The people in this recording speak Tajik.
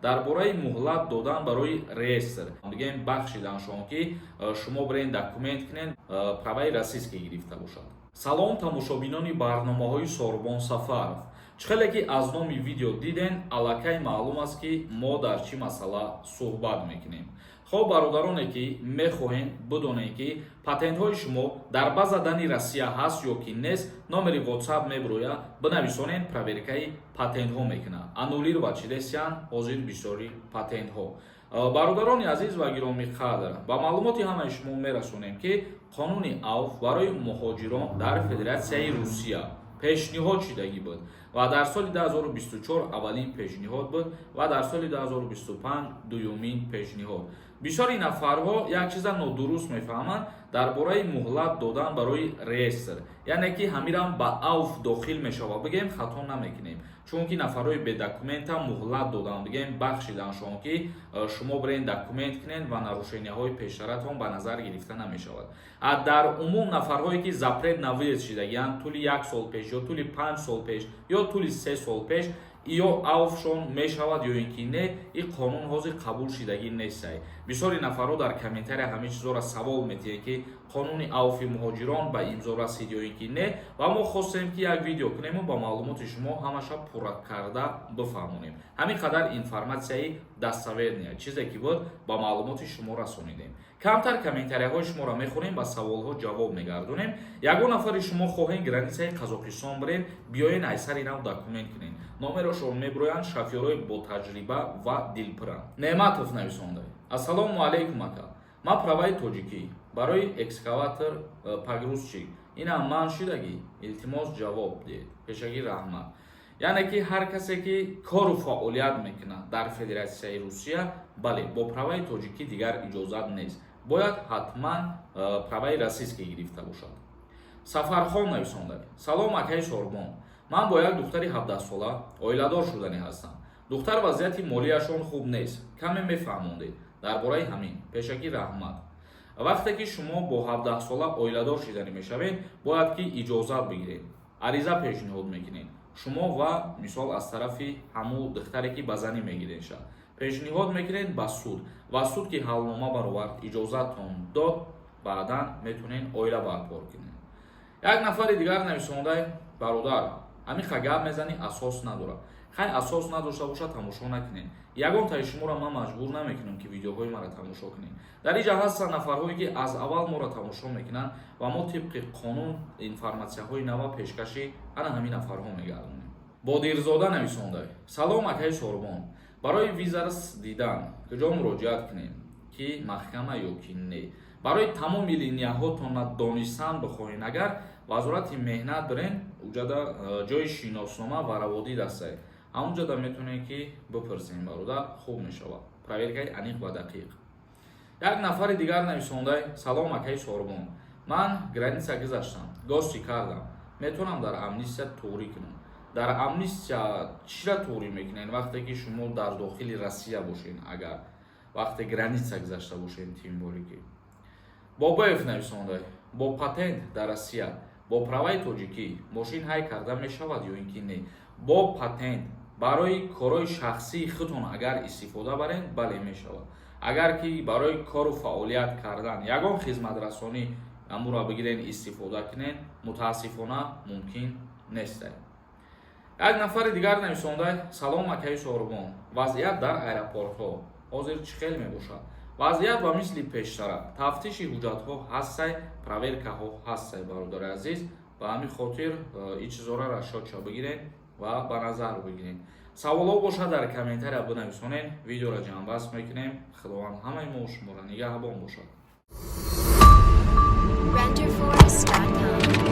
Дар бораи муҳлат додан барои реестр бигем, бахшиданшон, ки шумо бирен документ кунен, праваи российский гирифта бошад. Салом, тамошобинони барномаҳои Сорбон Сафаров. Чӣ хеле ки аз номи видео диден, аллакай маълум аст, ки мо дар чӣ масъала суҳбат мекунем. Хоб, бародароне, ки мехоҳем бидонем, ки патентҳои шумо дар база данных Россия ҳаст ё ки нест, номери WhatsApp мебирояд, бинависонен, проверкаи патентҳо мекунад. Аннулировать шидесиян ҳозир бисёри патентҳо. Бародарони азиз ва гиромиқадр, ба маълумоти ҳамаи шумо мерасонем, ки қонуни авф барои муҳоҷирон дар Федератсияи Русия пешниҳод шидагӣ буд ва дар соли 2024 аввалин пешниҳод буд ва дар соли 2025 дуюмин пешниҳод. Бисёри нафарҳо як чиза нодуруст мефаҳманд дар бораи муҳлат додан барои реестр, яъне ки ҳамирам ба авф дохил мешавад, бигем, хато намекунем, чунки нафарҳои бедокумента муҳлат додан, бигем, бахшиданшон, ки шумо бирен документ кунен ва нарушенияҳои пештаратон ба назар гирифта намешавад. А дар умум нафарҳое, ки запрет на въезд шидагианд тӯли як сол пеш ё тӯли 5 сол пеш ё тӯли 3 сол пеш, ё авфшон мешавад ё ин ки не, ин қонун ҳозир қабул шидагӣ нестай. Бисёри нафарҳо дар комментария ҳамин чизҳоро савол метиҳанд, ки қонуни авфи муҳоҷирон ба имзо расид ё ин ки не. Ва мо хостем, ки як видео кунему ба маълумоти шумо ҳамаша пурра карда бифаҳмонем. Ҳамин қадар информатсияи достоверная чизе ки буд, ба маълумоти шумо расонидем. Камтар комментарияҳои шуморо мехонем, ба саволҳо ҷавоб мегардонем. Ягон нафари шумо хоҳем границаи Қазоқистон бирен, биёен, айсари нав документ кунен, номерошон мебироянд, шофёрои ботаҷриба ва дилпуранд. Неъматов нависонда: «Ассалому алайкум, ака, ман праваи тоҷикӣ барои экскаватор, погрузчик, инам ман шидагӣ, илтимос, ҷавоб диҳед, пешагӣ раҳмат». Яъне ки ҳар касе, ки кору фаъолият мекунад дар Федератсияи Русия, бале, бо праваи тоҷикӣ дигар иҷозат нест, бояд ҳатман праваи российский гирифта бошад. Сафархон нависонда: «Салом, акаи Сорбон, ман бо як духтари 17сола оиладор шуданӣ ҳастам. Духтар вазъияти молияшон хуб нест, каме мефаҳмондед дар бораи ҳамин, пешакӣ раҳмат». Вақте ки шумо бо 17сола оиладор шиданӣ мешавед, бояд ки иҷозат бигиред, ариза пешниҳод мекунед шумо ва мисол аз тарафи ҳамун духтаре, ки ба занӣ мегиред, ша пешниҳод мекунед ба суд ва суд ки ҳалнома баровард, иҷозатон дод, баъдан метавонед оила барпор кунед. Як нафари дигар нависонда: «Бародар, ҳамин ха гап мезанӣ, асос надорад». Хай, асос надошта бошад, тамошо накунед. Ягон таи шуморо ман маҷбур намекунам, ки видеоҳои маро тамошо кунед. Дар инҷа ҳастанд нафарҳое, ки аз аввал моро тамошо мекунанд ва мо тибқи қонун информатсияҳои нава пешкаши ана ҳамин нафарҳо мегардонем. Бодирзода нависонда: «Салом, акаи Сорбон, барои визара дидан куҷо муроҷиат кунем, ки маҳкама ё ки не? Барои тамоми линияҳотонна донистан бихоҳен, агар Вазорати меҳнат бирен, уҷада ҷои шиноснома ва раводид ҳастай, ҳамунҷода метавонед, ки бипурсем, бародар, хуб мешавад, проверкаи аниқ ва дақиқ». Як нафари дигар нависонда: «Салом, акаи Сорбон, ман граница гузаштам, гости кардам, метавонам дар амнистия туғрӣ кунам?» Дар амнистия чира туғрӣ мекунед, вақте ки шумо дар дохили Россия бошед, агар вақте граница гузашта бошед, тем более ки. Бобоев нависонда: «Бо патент дар Россия бо праваи тоҷикӣ мошин ҳай карда мешавад ё ин ки не?» Бо патент барои корҳои шахсии худтон агар истифода барен, бале, мешавад. Агар ки барои кору фаъолият кардан, ягон хизматрасонӣ амура бигирен, истифода кунен, мутаассифона, мумкин нестай. Як нафари дигар нависонда: «Салом, акаи Сорбон, вазъият дар аэропортҳо ҳозир чӣ хел мебошад?» Вазъият ба мисли пештара, тафтиши ҳуҷҷатҳо ҳастай, проверкаҳо ҳастай, бародари азиз. Ба ҳамин хотир ин чизҳоро расчётша бигирен ва ба назар бигирен. Саволҳо бошад, дар комментария бинависонед. Видеоро ҷамъбаст мекунем. Худованд ҳамаи мо шуморо нигаҳбон бошад. Renderforest.com.